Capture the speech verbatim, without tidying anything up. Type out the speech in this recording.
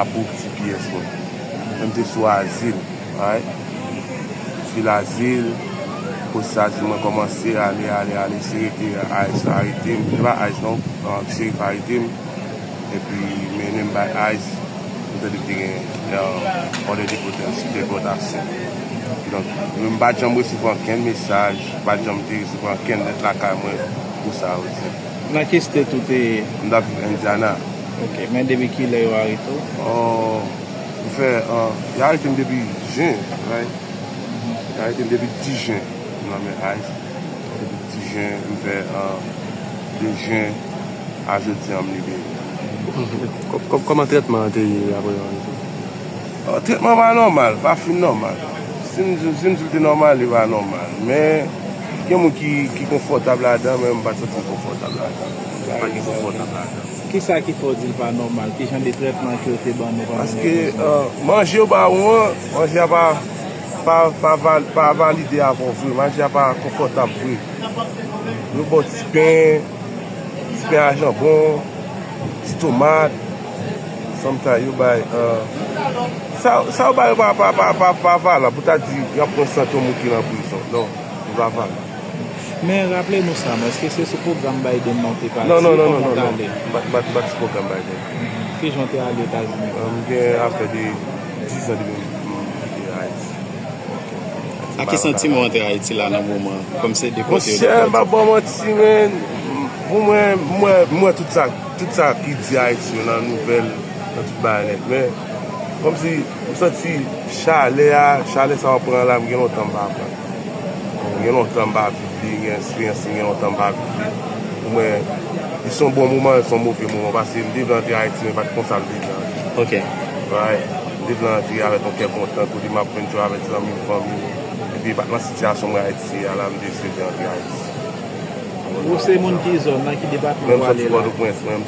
Apwouv G P S mwen. Mwen m te sou azil, right? Sou azil, pwosesis azil mwen kòmanse ale, ale, ale, se rete ICE arete m, se pa ICE non, um, Cherif arete m, epi mennen m bay ICE, m tande te gen, um, òdè depòtas-, depòtasyon. Donk, m pa t janm resevwa ankenn mesaj, m pa t janm te resevwa ankenn lèt lakay mwen pou sa yo di. Nan ki state ou te ye? M t ap viv Indiana. Ok, men depi kilè yo arete w? Oh, m fè, uh, yo arete m depi jen, right? Yo arete m depi dis jen, m nan men ICE. Depi dis jen, m fè, uh, de jen a jodi a m libere. Kò-, kò-, kòman trètman an te ye apre yo arete w? Oh, trètman pa nòmal, pa fin nòmal. Si m, si m di l te nòmal, li pa nòmal. Men, gen moun ki, ki konfòtab ladan, men m pa t santi m konfòtab ladan. M pa t konfòtab ladan. Kisa ki fè w di l pa nòmal? Ki jan de trètman ke yo te ban nou pandan nou te ansanm? Paske, uh, manje yo ba ou an, manje a pa, pa, pa val-, pa valide avè w vre. Manje a pa konfòtab vre. Yo ba w ti pen, ti pen a janbon, ti tomat, sometimes yo bay, uh, sa, sa yo bay yo pa, pa, pa, pa, pa valab. Pou ta di, y ap pran sante yon moun ki nan prizon. Non, li pa valab. Men raple nou sa, non, èske se sou pwogram Biden nan w te pati? Non, non, non, non, non, non. Kòman w te ale? M pa, m pa, m pa t sou pwogram Biden. Mhm. Ki jan w te ale Etazini? Uh, m gen afè de dis an depi m kite Ayiti. A ki santiman w antre Ayiti la nan moman an? Kòm se depòte yo depòte. Monchè, m pa ba w manti, men. Pou mwen, m wè, m wè tout sa, tout sa ki di Ayiti yo nan nouvèl, nan tout bagay nèt. Men, kòmsi, m santi chalè a, chalè sa yo pran la, m gen lontan m pa pran. M gen lontan m pa viv li, m gen eksperyans li, m gen lontan m pa viv li. Pou mwen, li se yon bon moman, li se yon move moman, paske m te vle antre Ayiti, men pa t konsa m te vle antre. Ok. Right. M te vle antre avèk yon kè kontan, kote m ap jwenn djòb avèk zanmi m, fanmi m. Epi, e pa t nan sitiyasyon mwen Ayiti ye a la, m te swete antre Ayiti. Ou se moun ki zòn nan, ki depatman ou ale la? Mwen, m soti Pòtoprens, mwen, m